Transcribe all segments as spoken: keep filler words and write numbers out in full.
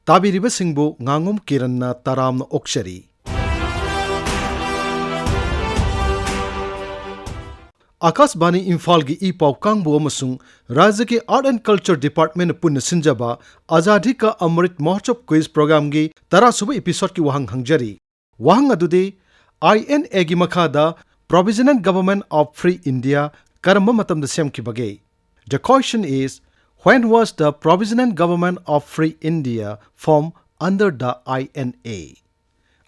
ꯇꯥꯕꯤꯔꯤꯕꯁꯤꯡꯕꯨ ꯉꯥꯉꯣꯝ ꯀꯤꯔꯟꯅ ꯇꯔꯥꯝꯅ ꯑꯣꯛꯆꯔꯤ꯫ ꯑꯀꯥꯁꯕꯥꯅꯤ ꯏꯝꯐꯥꯜꯒꯤ ꯏ ꯄꯥꯎ ꯀꯥꯡꯕꯨ ꯑꯃꯁꯨꯡ ꯔꯥꯖ꯭ꯌꯒꯤ Art and Culture Department ꯄꯨꯟꯅ ꯁꯤꯟꯖꯕ ꯑꯖꯥꯗꯤ ꯀꯥ ꯑꯃ꯭ꯔꯤꯠ ꯃꯍꯣꯠꯁꯕ quiz programꯒꯤ ꯇꯔꯥꯁꯨꯕ episodeꯀꯤ ꯋꯥꯍꯪ ꯍꯪꯖꯔꯤ꯫ ꯋꯥꯍꯪ ꯑꯗꯨꯗꯤ, INAꯒꯤ ꯃꯈꯥꯗ Provisional Government of Free India ꯀꯔꯝꯕ ꯃꯇꯝꯗ ꯁꯦꯝꯈꯤꯕꯒꯦ? The question is, when was the Provisional Government of Free India formed under the INA?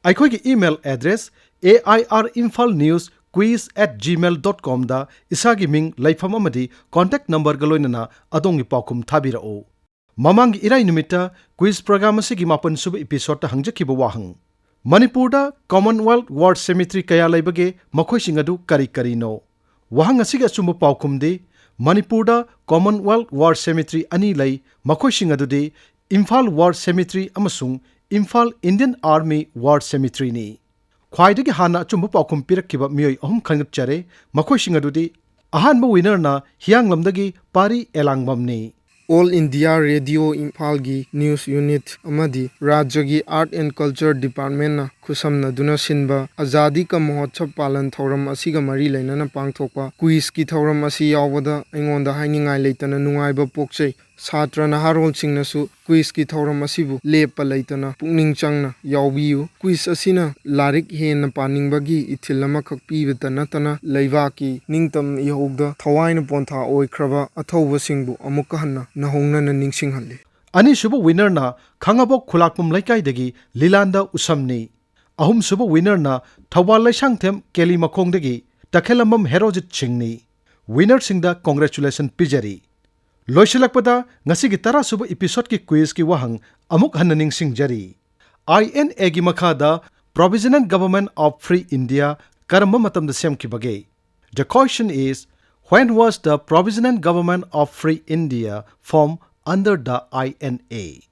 ꯑꯩꯈꯣꯏꯒꯤ email address, AIR Imphal News Quiz at gmail dot comꯗ ꯏꯁꯥꯒꯤ ꯃꯤꯡ, ꯂꯩꯐꯝ ꯑꯃꯗꯤ contact numberꯒ ꯂꯣꯏꯅꯅ ꯑꯗꯣꯝꯒꯤ ꯄꯥꯎꯈꯨꯝ ꯊꯥꯕꯤꯔꯛꯎ꯫ ꯃꯃꯥꯡꯒꯤ ꯏꯔꯥꯏ ꯅꯨꯃꯤꯠꯇ quiz program ꯑꯁꯤꯒꯤ ꯃꯥꯄꯟꯁꯨꯕ episodeꯇ ꯍꯪꯖꯈꯤꯕ ꯋꯥꯍꯪ, ꯃꯅꯤꯄꯨꯔꯗ Commonwealth War Cemetery ꯀꯌꯥ ꯂꯩꯕꯒꯦ? ꯃꯈꯣꯏꯁꯤꯡ ꯑꯗꯨ ꯀꯔꯤ ꯀꯔꯤꯅꯣ? ꯋꯥꯍꯪ ꯑꯁꯤꯒꯤ ꯑꯆꯨꯝꯕ ꯄꯥꯎꯈꯨꯝꯗꯤ, ꯃꯅꯤꯄꯨꯔꯗ Commonwealth War Cemetery ꯑꯅꯤ ꯂꯩ, ꯃꯈꯣꯏꯁꯤꯡ ꯑꯗꯨꯗꯤ Imphal War Cemetery ꯑꯃꯁꯨꯡ Imphal Indian Army War Cemeteryꯅꯤ꯫ ꯈ꯭ꯋꯥꯏꯗꯒꯤ ꯍꯥꯟꯅ ꯑꯆꯨꯝꯕ ꯄꯥꯎꯈꯨꯝ ꯄꯤꯔꯛꯈꯤꯕ ꯃꯤꯑꯣꯏ ꯑꯍꯨꯝ ꯈꯟꯒꯠꯆꯔꯦ꯫ ꯃꯈꯣꯏꯁꯤꯡ ꯑꯗꯨꯗꯤ, ꯑꯍꯥꯟꯕ winnerꯅ ꯍꯤꯌꯥꯡꯂꯝꯗꯒꯤ ꯄꯥꯔꯤ ꯑꯦꯂꯥꯡꯕꯝꯅꯤ꯫ All India Radio ꯏꯝꯐꯥꯜꯒꯤ news unit ꯑꯃꯗꯤ ꯔꯥꯖ꯭ꯌꯒꯤ Art and Culture Departmentꯅ ꯈꯨꯠꯁꯝꯅꯗꯨꯅ ꯁꯤꯟꯕ ꯑꯖꯥꯗꯤ ꯀ ꯃꯍꯣꯠꯁꯕ ꯄꯥꯂꯟ ꯊꯧꯔꯝ ꯑꯁꯤꯒ ꯃꯔꯤ ꯂꯩꯅꯅ ꯄꯥꯡꯊꯣꯛꯄ quizꯀꯤ ꯊꯧꯔꯝ ꯑꯁꯤ ꯌꯥꯎꯕꯗ ꯑꯩꯉꯣꯟꯗ ꯍꯥꯏꯅꯤꯡꯉꯥꯏ ꯂꯩꯇꯅ ꯅꯨꯡꯉꯥꯏꯕ ꯄꯣꯛꯆꯩ꯫ ꯁꯥꯇ꯭ꯔ ꯅꯍꯥꯔꯣꯜꯁꯤꯡꯅꯁꯨ quizꯀꯤ ꯊꯧꯔꯝ ꯑꯁꯤꯕꯨ ꯂꯦꯞꯄ ꯂꯩꯇꯅ ꯄꯨꯛꯅꯤꯡ ꯆꯪꯅ ꯌꯥꯎꯕꯤꯌꯨ꯫ Quiz ꯑꯁꯤꯅ ꯂꯥꯏꯔꯤꯛ ꯍꯦꯟꯅ ꯄꯥꯅꯤꯡꯕꯒꯤ ꯏꯊꯤꯜ ꯑꯃꯈꯛ ꯄꯤꯕꯇ ꯅꯠꯇꯅ ꯂꯩꯕꯥꯛꯀꯤ ꯅꯤꯡꯇꯝ ꯏꯍꯧꯗ ꯊꯋꯥꯏꯅ ꯄꯣꯟꯊꯥ ꯑꯣꯏꯈ꯭ꯔꯕ ꯑꯊꯧꯕꯁꯤꯡꯕꯨ ꯑꯃꯨꯛꯀ ꯍꯟꯅ ꯅꯧꯍꯧꯅꯅ ꯅꯤꯡꯁꯤꯡꯍꯜꯂꯤ꯫ ꯑꯅꯤꯁꯨꯕ winnerꯅ ꯈꯥꯉꯕꯣꯛ ꯈꯨꯂꯥꯛꯄꯝ ꯂꯩꯀꯥꯏꯗꯒꯤ ꯂꯤꯂꯥꯟꯗ ꯎꯁꯝꯅꯤ꯫ ꯑꯍꯨꯝꯁꯨꯕ winnerꯅ ꯊꯧꯕꯥꯜ ꯂꯩꯁꯥꯡꯊꯦꯝ ꯀꯦꯂꯤ ꯃꯈꯣꯡꯗꯒꯤ ꯇꯈꯦꯂꯝꯕꯝ ꯍꯦꯔꯣꯖꯤꯠ ꯁꯤꯡꯅꯤ꯫ Winnerꯁꯤꯡꯗ congratulation ꯄꯤꯖꯔꯤ꯫ ꯂꯣꯏꯁꯤꯜꯂꯛꯄꯗ, ꯉꯁꯤꯒꯤ ꯇꯔꯥꯁꯨꯕ episodeꯀꯤ quizꯀꯤ ꯋꯥꯍꯪ ꯑꯃꯨꯛ ꯍꯟꯅ ꯅꯤꯡꯁꯤꯡꯖꯔꯤ꯫ INAꯒꯤ ꯃꯈꯥꯗ Provisional Government of Free India ꯀꯔꯝꯕ ꯃꯇꯝꯗ ꯁꯦꯝꯈꯤꯕꯒꯦ? The question is, when was the Provisional Government of Free India formed under the INA?